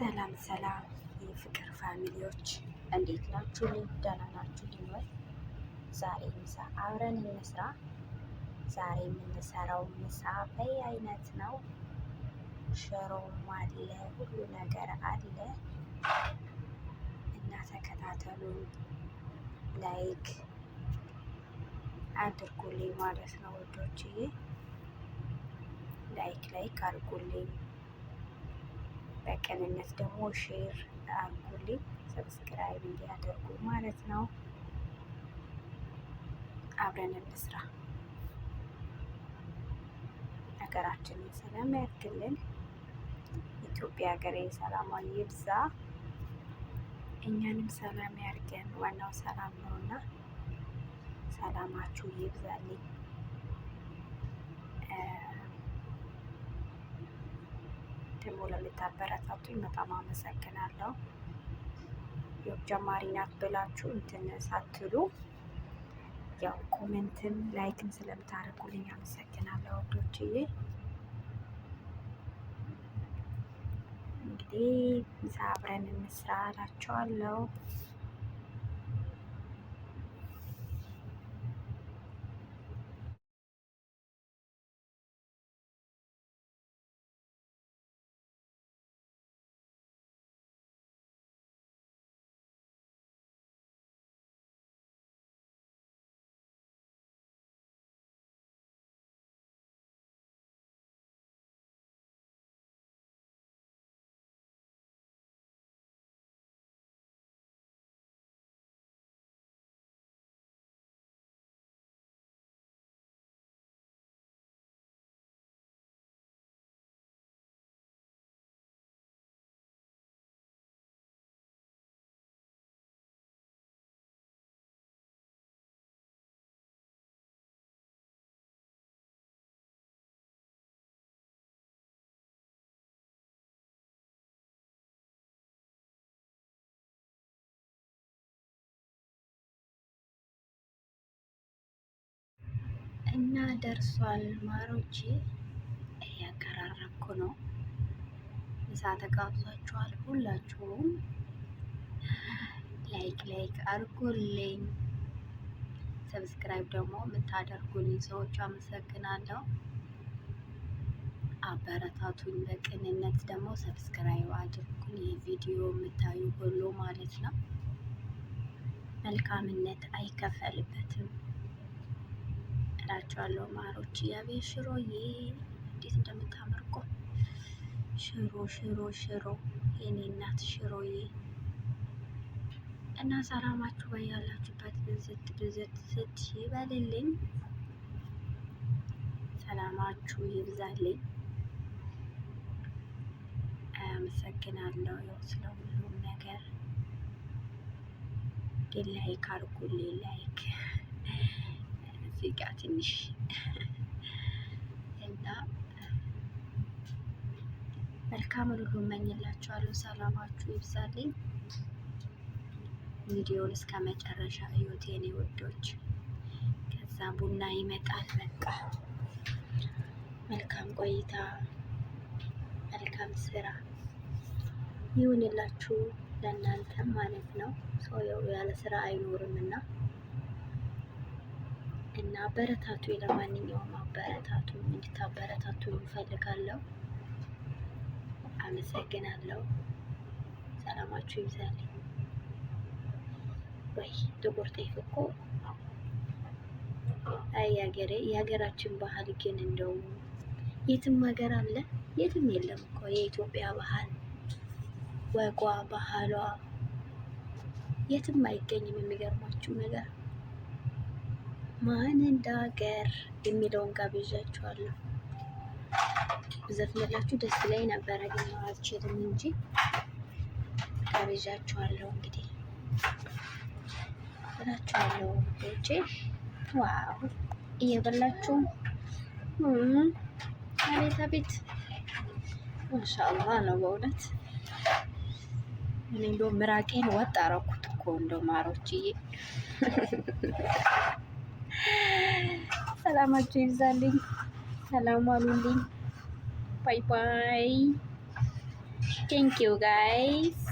ሰላም ሰላም የፍቅር family ዎች እንዴት ናችሁ? ደህና ናችሁ ወይ? ዛሬ ምሳ አብረን እንስራ። ዛሬ የምንሰራው ምሳ በየአይነት ነው። ሽሮም አለ፣ ሁሉ ነገር አለ እና ተከታተሉ፣ like አድርጉልኝ ማለት ነው ውዶችዬ። Like like አድርጉልኝ። በቅንነት ደግሞ share አድርጉልኝ፣ subscribe እንዲያደርጉ ማለት ነው። አብረን እንስራ። ሀገራችንን ሰላም ያድርግልን። ኢትዮጵያ ሀገሬ ሰላሟ ይብዛ፣ እኛንም ሰላም ያድርገን። ዋናው ሰላም ነውና ሰላማችሁ ይብዛልኝ። ደግሞ ለምታበረታቱኝ በጣም አመሰግናለሁ። ያው ጀማሪ ናት ብላችሁ እንትን ሳትሉ ያው comment ም like ም ስለምታደርጉልኝ አመሰግናለሁ ውዶችዬ። እንግዲህ ምሳ አብረን እንስራ እላችኋለሁ። እና ደርሷል ማሮቼ፣ እያቀራረብኩ ነው። ምሳ ተጋብዛችኋል ሁላችሁም። Like like አድርጉልኝ። Subscribe ደግሞ የምታደርጉልኝ ሰዎች አመሰግናለሁ። አበረታቱኝ። በቅንነት ደግሞ subscribe አድርጉኝ። ይህ ቪዲዮ የምታዩ ሁሉ ማለት ነው። መልካምነት አይከፈልበትም እላችኋለሁ ማሮች። ያቤት ሽሮዬ እንዴት እንደምታምር እኮ ሽሮ ሽሮ ሽሮ የኔ እናት ሽሮዬ። እና ሰላማችሁ በያላችሁበት ብዝት ብዝት ስት ይበልልኝ። ሰላማችሁ ይብዛልኝ። አመሰግናለሁ ያው ስለ ሁሉም ነገር። ግን like አድርጉልኝ። Like እዚህ ጋር ትንሽ እና መልካም ሁሉ እመኝላችኋለሁ። ሰላማችሁ ይብዛልኝ። ቪዲዮውን እስከ መጨረሻ እዩት የኔ ውዶች። ከዛ ቡና ይመጣል። በቃ መልካም ቆይታ፣ መልካም ስራ ይሁንላችሁ ለእናንተም ማለት ነው። ሰው ያለ ስራ አይኖርም እና እና አበረታቱ። ለማንኛውም አበረታቱ፣ እንድታበረታቱ እፈልጋለሁ። አመሰግናለሁ። ሰላማችሁ ይብዛልኝ። ወይ ጥቁር ጤፍ እኮ አይ ያገሬ የሀገራችን ባህል ግን እንደው የትም ሀገር አለ የትም የለም እኮ የኢትዮጵያ ባህል ወጓ ባህሏ የትም አይገኝም። የሚገርማችሁ ነገር ማን እንደ ሀገር የሚለውን ጋብዣችኋለሁ። ብዘፍንላችሁ ደስ ላይ ነበረ፣ ግን አልችልም እንጂ ጋብዣችኋለሁ። እንግዲህ እላችኋለሁ ውዶቼ። Wow እየበላችሁ አቤት አቤት፣ ማሻአላህ ነው በእውነት። እኔ እንደው ምራቄን ወጥ አደረኩት እኮ እንደው ማሮችዬ። ሰላማችሁ ይብዛልኝ። ሰላም ዋሉልኝ። Bye bye። Thank you, guys.